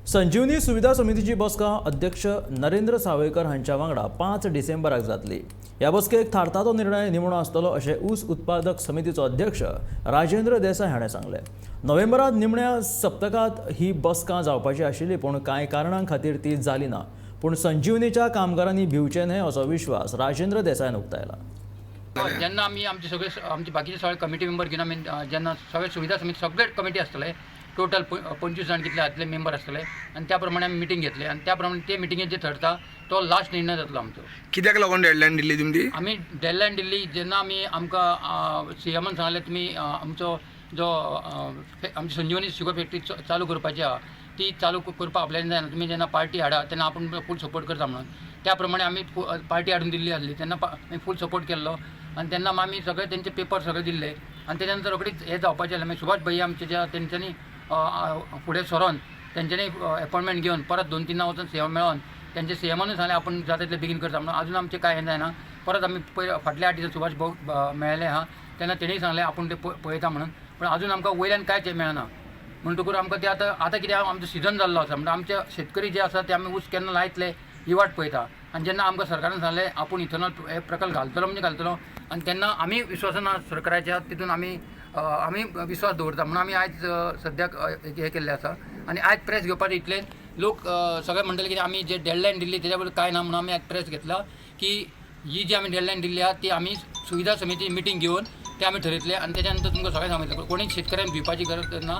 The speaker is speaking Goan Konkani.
संजीवनी सुविधा समितीची बसका अध्यक्ष नरेंद्र सावयकर हांच्या वांगडा 5 डिसेंबराक जातली. ह्या बसकेक थारता तो निर्णय निमणो आसतलो, अशें ऊस उत्पादक समितीचो अध्यक्ष राजेंद्र देसाय हाणें सांगलें. नोव्हेंबरात निमण्या सप्तकांत ही बसका जावपाची आशिल्ली, पूण कांय कारणां खातीर ती जाली ना. पूण संजीवनीच्या कामगारांनी भिवचें न्हय, असो विश्वास राजेंद्र देसायान उक्तायला. जेन्ना आमी आमचे सगळे, आमचे बाकीचे सगळे कमिटी मेंबर घेवन आमी जेन्ना सगळे सुविधा समिती, सगळे कमिटी आसतले, टोटल 25 जाण कितले आसतले मेंबर आसतले आनी त्या प्रमाणे आमी मिटींग घेतले आनी त्या प्रमाणे ते मिटिंगेत जे ठरता तो लास्ट निर्णय जातलो आमचो. कित्याक लागून डेडलायन दिल्ली तुमी ती? आमी डेडलायन दिल्ली, जेन्ना आमी आमकां सीएमान सांगलें, तुमी आमचो जो आमची संजीवनी शुगर फॅक्टरी चालू करपाची आहा, ती चालू करपाक आपल्यान जायना, तुमी जेन्ना पार्टी हाडा तेन्ना आपूण फूल सपोर्ट करता म्हणून. त्या प्रमाणे आमी पार्टी हाडून दिल्ली आसली तेन्ना आमी फूल सपोर्ट केल्लो आनी तेन्ना आमी सगळे तेंचे पेपर सगळे दिल्ले आनी तेच्या नंतर रोखडीच हें जावपाचें आसलें. मागीर सुभाष भैया आमचे जे आहा, तेंच्यांनी फुडें सरोन तेंच्यांनी एपॉयंटमेंट घेवन परत दोन तीन वचून सीएम मेळोन तेंचे सीएमानूय सांगलें, आपूण जाता तितलें बेगीन करता म्हणून. अजून आमचें कांय हें जायना. परत आमी पयर फाटल्या 8 दिसान सुभाष भाऊ मेळ्ळे आहा तेन्ना तेणीय सांगलें, आपूण ते पळयता म्हणून. पूण अजून आमकां वयल्यान कांयच मेळना. म्हणटकूच आमकां ते आतां आतां कितें आहा, आमचो सिजन जाल्लो आसा म्हणटा, आमचे शेतकरी जे आसा ते आमी ऊस केन्ना लायतले ही वाट पळयता. आनी जेन्ना आमकां सरकारान सांगलें, आपूण इथेनॉल हे प्रकल्प घालतलो म्हणजे घालतलो आनी तेन्ना आमी विश्वासान सरकाराच्या तितून आमी विश्वास दवरता म्हणून आमी आयज सद्याक हें केल्लें आसा. आनी आयज प्रेस घेवपाचें इतलें लोक सगळे म्हणटले की आमी जे डेडलायन दिल्ली तेज्या बद्दल कांय ना म्हणून आमी आयज प्रेस घेतला की ही जी आमी डेडलायन दिल्ली आहा ती आमी सुविधा समिती मिटींग घेवन ते आमी ठरयतले आनी तेच्या नंतर तुमकां सगळें सांगितलें. कोणी शेतकऱ्यांक भिवपाची गरज ना.